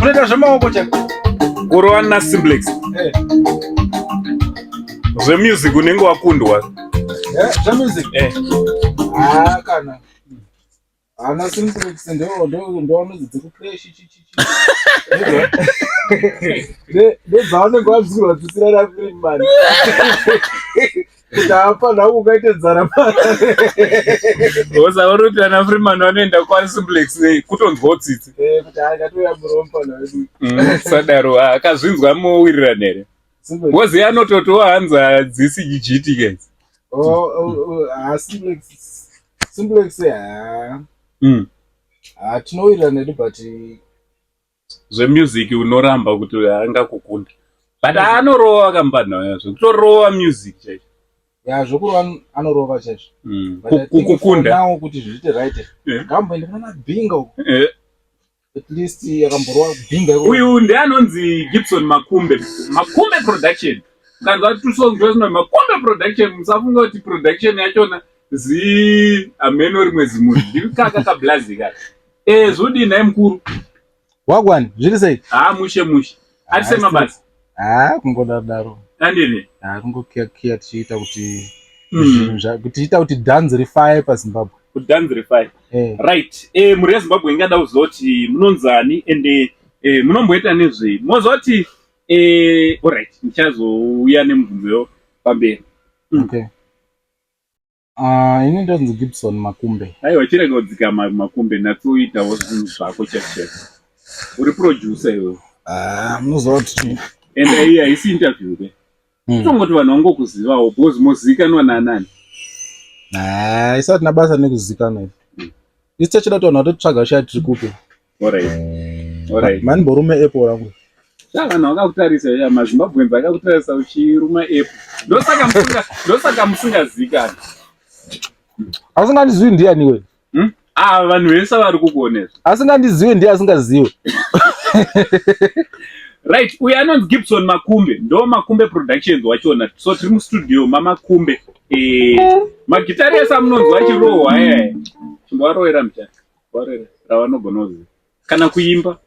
Unoita zvemaoko chako. Kurova na Simplex. Eh. Zvemusic unenge wakundwa. Eh, zvemusic. Eh. Ah, kana. Ana Simplex ndo ndo ndo anonzi dzekucrash chi chi chi. Ne nedzavanenge vadzirwa dzisina na free money. Kuti apa nhau ungaite nzara Oza uri kuti ana Freeman vanoenda kwa Simplex nei kutonzwawo tsitsi. Eh, kuti akatouya muromba nawedu. Sadaro akazvinzwa mowirirana here? Simplex. Ngozi anototowa hanzi hadzisi jijiti ke. Oh, oh, oh, ah, Simplex. Simplex ah. Ah, tinowirirana hedu but Zvemusic unoramba kuti angakukunda. But anorova kambanha zvekutorova music chaicho. ya zvokurova anorova chaizvo. But I think for Kukukunda. now kuti zviite right. Eh. Ngamboende kuna Binga uko. Eh. At least akamborova Binga iko. Uyu ndianonzi Gibson Makumbe. Makumbe production. Ukanzwa tusong twesino Makumbe production musafunga kuti production yachona zi ameno rimwe zimunhu. Ndikaka kablazi kaka. Eh zvodii nhai mukuru? Wagwani, zviri sei? Ah mushe mushe. Atise Ah, mabasa. Ah, kungodaro daro. Andini. Ah, kungokiya kiya tichiita kuti zvinhu kuti tichiita kuti dhanzi rifaye paZimbabwe. Kuti dhanzi rifaye. Eh. Right. Eh mhuri yeZimbabwe ingada kuzoti munonzani ende eh munomboita nezvei? Mozoti eh alright ndichazouya nemubvunzo pamberi. Okay. Ah, ini ndonzi Gibson Makumbe. Aiwa chirega kudzika Makumbe natsoitawo zvinhu zvako chaizvo chaizvo. Uri producer iwewe. Ah, munoziva kuti And iyi haisi interview ke. Tongoti vanhu vangokuzivawo because mozivikanwa naanani. Ah, isu hatina basa nekuzivikanwa isu. Isu tichida kuti vanhu vatotsvaga shaya tiri kupi. Alright. Alright. Mani mborume apple rangu. Sha vanhu vakakutarisa ya maZimbabweans vakakutarisa uchiruma apple. Ndosaka musinga ndosaka musingazivikani. Asingandizivi ndiani iwe? Ah vanhu vese vari kukuonesa. Asingandizivi ndiye asingazivi. Right, uyu anonzi Gibson Makumbe, ndo Makumbe Productions wachona. So tiri mustudio maMakumbe. Eh, magitari ese amunonzwa achirohwa eh. Chimboarohera mchana. Warere ravanogona kuziva. Kana kuimba.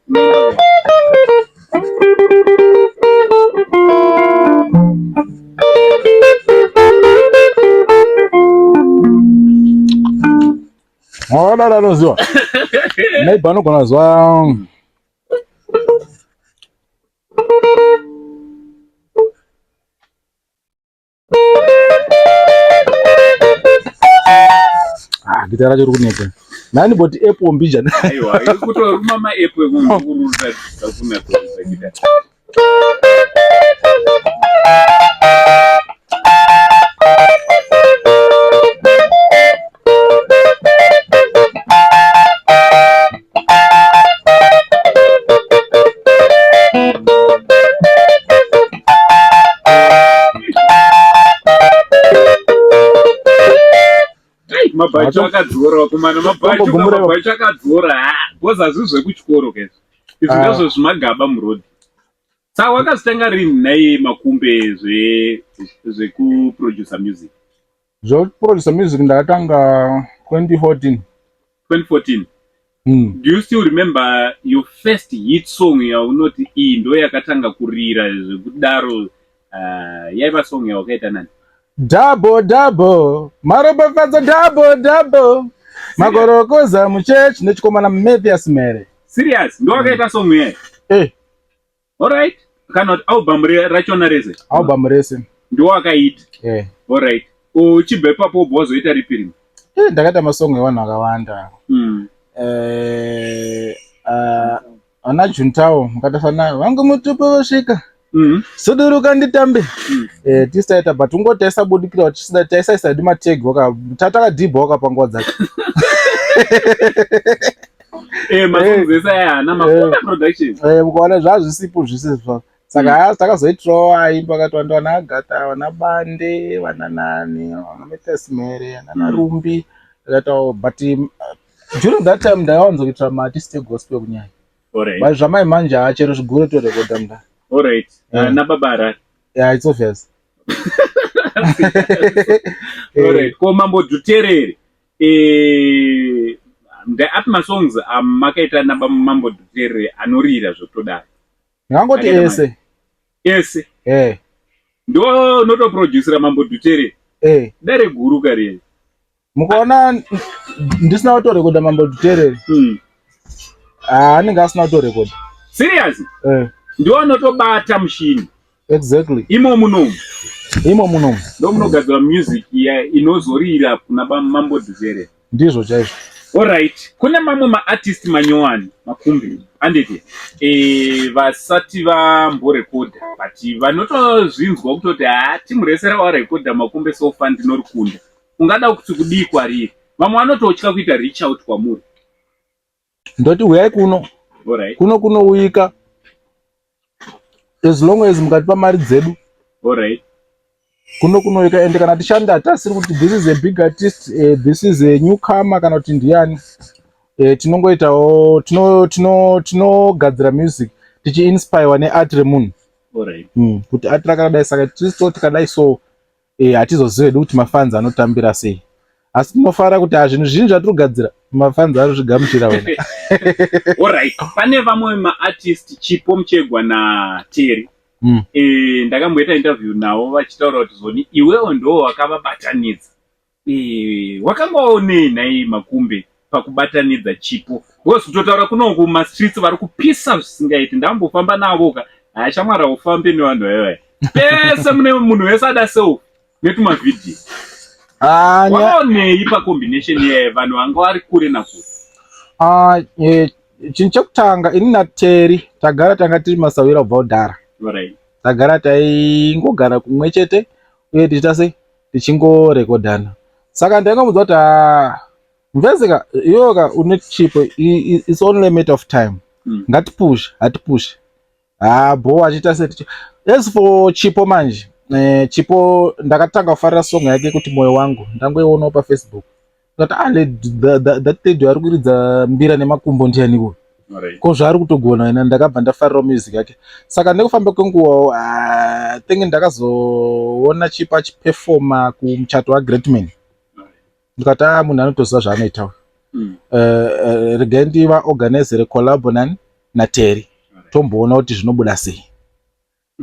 Wakadaro anoziva. Maybe anogona kuziva Ah, gita racho riri kunetsa. Nani boti apple mbijana. Aiwa, iri kutoruma ma-apple ekunzururira kunatsoridza gita. Mabhacho akadzora vakomana, mabhacho mabhacho akadzora. Because hazvisi zvekuchikoro ke. Izvi ndezvo zvimagaba muroad. Saka wakazvitanga rini nhai Makumbe zve zvekuproducer music? Zvekuproducer music ndakatanga 2014. 2014. Do you still remember your first hit song yaunoti iyi ndo yakatanga kurira zvekudaro yaiva song yawakaita nani? Double double maropafadzo double double makorokoza muchurch nechikomana Mathias Mhere. Serious? Ndo wakaita song iyayo? Eh. Alright. Kana kuti album rachona rese? Album rese. Ndiwo wakaita? Eh. Alright. Uchibva ipapo wobva wazoita ripi rimwe? Eh, ndakaita masong evanhu vakawanda. Ana Juntao mukatafana vangu mutupo vosvika. Suduruka nditambe. Tisi taita but ungoti taisabudikira tisida taisaisa hedu matag waka tatakadhibha waka panguva dzacho. Masongs ese aya haana Makumbe Productions. Mukaona zvazvisipo zvese zva. Saka haya takazoitirawo aimba akati wanda vana Agatha, vana Bande, vana nani, vana Mathias Mhere, vana Rumbi. Takaitawo but during that time ndaiwanzokuitira maartist egospel kunyanya. Alright. But zvamai manje haachero zvigure torekodha mda. Alright. Na baba Harare. Yeah, it's obvious. Alright. Ko Mambo Dhuterere. Ndeapi masongs amakaita naMambo Dhuterere anorira zvekutodaro? Ndingangoti ese. Ese. Eh. Ndo unotoproducera Mambo Dhuterere. Eh. Dare guru kariri. Mukaona ndisina kutorekoda Mambo Dhuterere. Ah, anenge asina kutorekoda. Serious? Eh. Ndiwo anotobata mushini. Exactly. Imo munomu. Imo munomu. Ndo munogadzira music iya inozorira kuna Mambo Dhuterere. Ndizvo chaizvo. Alright. Kune mamwe maartist manyowani makumbi anditi vasati vamborekodha but vanotozvinzwa kutoti haa timu rese rawarekodha makumbe so far ndinorikunda. Ungada kuti kudii kwariri? Vamwe vanototya kuita reach out kwamuri. Ndoti huyai kuno. Alright. Kuno kunouyika as long as mukatipa mari dzedu. Alright. Kuno kunouyika ende kana tishanda hatasiri kuti this is a big artist, this is a newcomer kana kuti ndiani. Tinongoitawo tinogadzira music tichiinspirewa neart remunhu. Alright. Kuti art rakadai saka tiristo tikadai so hatizozivi hedu kuti mafans anotambira sei. Asi tinofara kuti zvinhu zvizhinji zvatiri kugadzira mafans arikuzvigamuchira wena. Alright. Pane vamwe maartist Chipo Muchegwa naTerry. Ndakamboita interview navo vachitaura kuti zoni iwewo ndo wakavabatanidza. Wakanga waonei nhai Makumbe pakubatanidza Chipo? Because kutotaura kunoku mastreets vari kupisa zvisingaiti. Ndambofamba navo ka. Haya shamwari ufambe nevanhu vaya. Pese mune munhu wese ada selfie netumavhidhiyo. Wakaonei pacombination ye vanhu vanga vari kure nakure? Chinhu chekutanga ini naTerry tagara tanga tiri masawira kubva kudhara. Alright. Tagara taingogara kumwe chete uye tichiita sei tichingorekodhana. Saka ndaingomuudza kuti mvezeka iyoka une chipo, it's only a matter of time. Ngatipush, hatipush. Bo achiita sei. As for Chipo manje, Chipo ndakatanga kufarira song yake kuti Moyo Wangu, ndangoionawo paFacebook. Ndikati that lady ari kuridza mbira nemakumbo ndiani uyu? Ko zvaari kutogona ina, ndakabva ndafarira music yake. Saka nekufamba kwenguva I think ndakazoona Chipo achiperforma kumuchato waGreatman. Ndikati munhu anotoziva zvaanoita uyu. Regai ndivaorganizere collab nani naTerry. Tomboona kuti zvinobuda sei.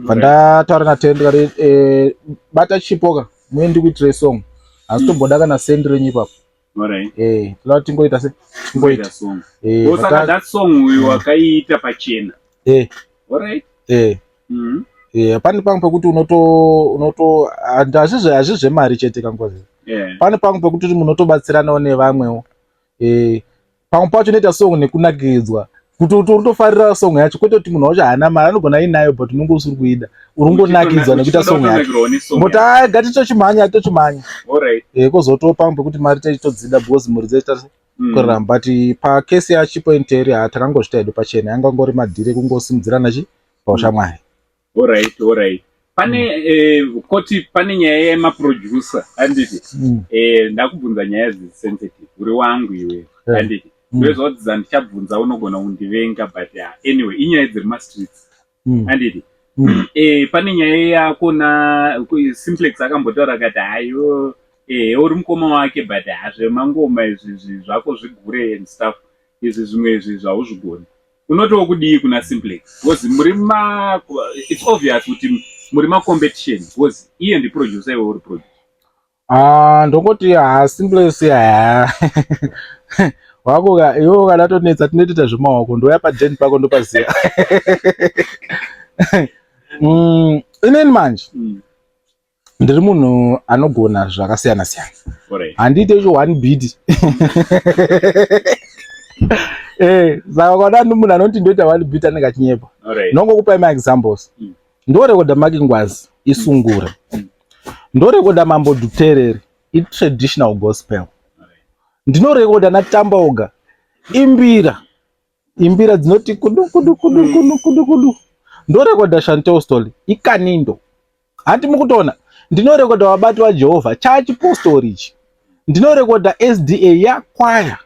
Pandataura naTerry ndikati bata Chipo ka muye ndikuitire song. Asi tomboda kana sendi renyu ipapo. Toda kuti tingoita se tingoita. Saka that song uyu wakaiita pachena. Alright. Pane pamwe pekuti unoto hazvi zvemari chete kanguva. Pane pamwe pekuti munotobatsiranawo nevamwewo. Pamwe pacho unoita song nekunakidzwa. Kuti utofarira song yacho kwete kuti munhu wacho haana mari anogona ainayo but unonge usiri kuida. Uri kungonakidzwa nekuita song yacho. Ngoti ngati tochimhanya. Kozotopa pamwe pekuti mari tichitodzida because mhuri dzedu kurarama. But pakesi yaChipo and Terry takangozviita hedu pachena. Yanga ngori madhiri ekungosimudzirana chi paushamwari. Alright, alright. Pane koti pane nyaya yemaproducer handiti? Ndakubvunza nyaya dziri sensitive. Uri wangu iwe handiti? Ndozvodzidza ndichabvunza unogona kundivenga but anyway inyaya dziri mastreets. Handiti? Pane nyaya yako na Simplex akambotaura akati hayo uri mukoma wake but hazvemangoma izvi zvako zvigure and stuff izvi zvimwe izvi zvauzvigoni. Unotiwo kudii kuna Simplex? Because muri ma it's obvious kuti muri ma competition because iye ndi producer iwe uri producer. Ndongoti Simplex wako ka iwe ukada tonetsa tinotoita zvemaoko ndouya padeni pako ndopaziva. Inini manje ndiri munhu anogona zvakasiyana siyana. Handiite icho one beat. Saka kwada munhu anoti ndoita one beat anenge achinyepa. Ndongokupai ma examples. Ndorekoda Makingwazi isungura. Ndorekoda Mambo Dhuterere i traditional gospel. Ndinorekoda naTambaoga imbira. Imbira dzinoti kudu kudu kudu kudu kudu kudu. Ndorekoda Chantel Story ikanindo. Hanti mukutoona ndinorekoda Vabati vaJehovha chachipostori ichi. Ndinorekoda SDA yakwaya.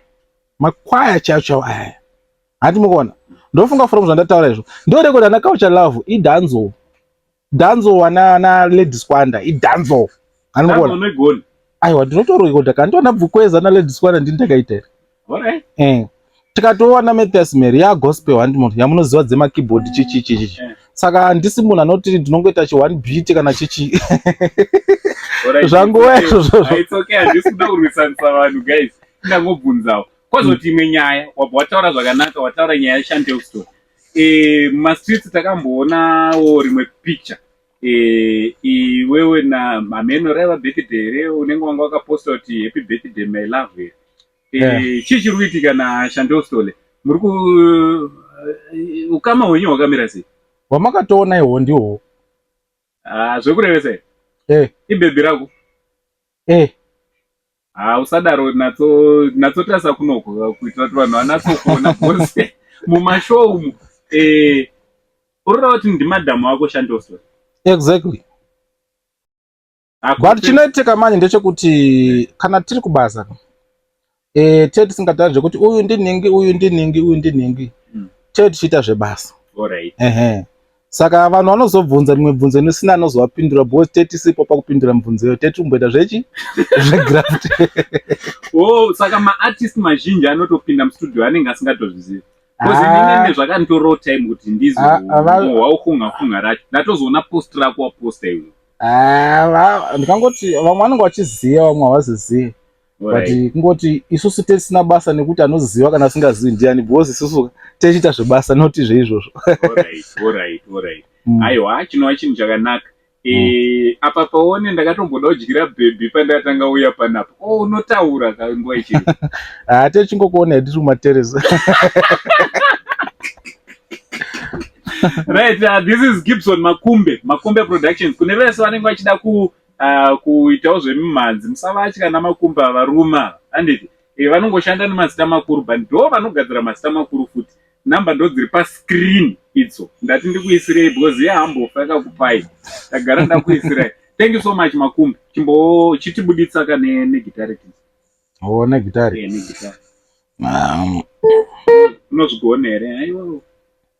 Makwaya chaiwo chaiwo aya. Hanti mukuona. Ndofunga from zvandataura izvo. Ndorekoda na Culture Love idanzo. Danzo wana na Lady Squanda idanzo. Hanti mukuona. Aiwa ndinotorekoda kana ndona Bvukweza na Lady Squanda ndini ndakaita here. Eh. Tikatowana Mathias Mary ya gospel handi munhu yamunoziva dzema keyboard chichi chichi. Eh. Saka handisi munhu anoti ndinongoita chi one beat kana chichi. Zvanguva izvozvo. It's okay, handisi kuda kurwisanisa vanhu guys. Ndangobvunzawo. Kwazoti imwe nyaya wabva wataura zvakanaka, wataura nyaya yaShantel Story. Eh, mumastreets takamboonawo rimwe picture. Eh, iwewe na mameno raiva birthday here unenge wanga wakaposta kuti happy birthday my love here. Eh, Yeah. chii chiri kuitika naShantel Story? Muri ku ukama hwenyu hwakamira sei? Wamakatoona ihwo ndihwo. Ah, zvekurevesa here? Eh. Ibhebhi rako? Eh. Ah, usadaro natso natsotarisa kunoko kuitira kuti vanhu vanatsokuona because mumashow umu eh, urikuda kuti ndimadhamu ako Shantel Story. Exactly. Ah, But chinoitika manje ndechekuti kana tiri kubasa eh tete tisingatari zvekuti uyu ndinhingi uyu ndinhingi uyu ndinhingi tete tichiita zvebasa. Alright. Ehe. Saka vanhu vanozobvunza mimwe bvunzo inosina anozovapindura because tete tisipo pakupindura mibvunzo iyoyo tete tikumboita zvechi zvegraft. Oh, saka maartist mazhinji anotopinda mustudio anenge asingatozvizivi. Because inini zvakanditorawo time kuti ndizohwaufunga funga racho. Ndatozoona post rako waposta iwe. Ah, ndikangoti vamwe vanenge vachiziva vamwe havazizivi. But kungoti isusu tisina basa nekuti anoziva kana asingazivi ndiani because isusu tichiita zvebasa not zveizvozvo. Alright, alright, alright. Aiwa, chinova chinhu chakanaka. Apa paone ndakatomboda kudyira bhebhi pandakatanga uya panapa. Oh, unotaura kanguva ichiri. Ah, techingokuona hedu tiri kumateresi. Right, this is Gibson Makumbe, Makumbe Productions. Kune vese vanenge vachida ku kuitawo zvemimhanzi, musavatya naMakumbe avaruma. Handiti? Vanongoshanda nemazita makuru, but ndo vanogadzira mazita makuru futi. Namba ndo dziri pascreen idzo. Ndati ndikuisirei because iye hambofa akakupai. Ndagara ndakuisirai. Thank you so much Makumbe. Chimbo chitibuditsa ka negitare tidzi. Oh, negitare. Eh, negitare. Unozvigona here? Aiwa.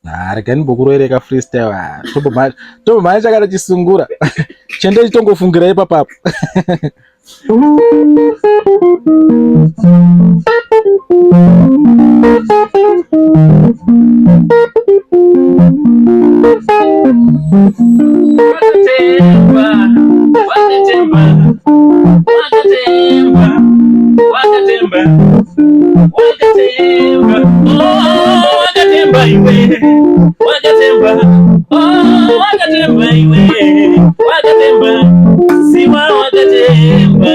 Ah, rega ndimbokuroereka freestyle. Ah, tombomhanya chakada chisungura. Chende chitongofungira ipapapo. Wakatemba, wakatemba, wakatemba, wakatemba, wakatemba, oh, wakatemba iwe, wakatemba, oh, wakatemba iwe, wakatemba, siwa wakatemba,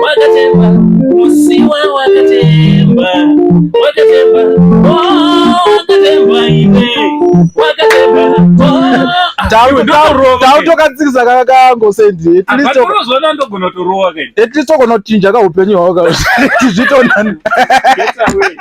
wakatemba, musiwa wakatemba, wakatemba, oh, wakatemba iwe, wakatemba, oh. Tautokadzikisa kakangosendi. At ndogona kutorowa kaini. At least togonochinja kaupenyu hwako tizvitonani. Get away.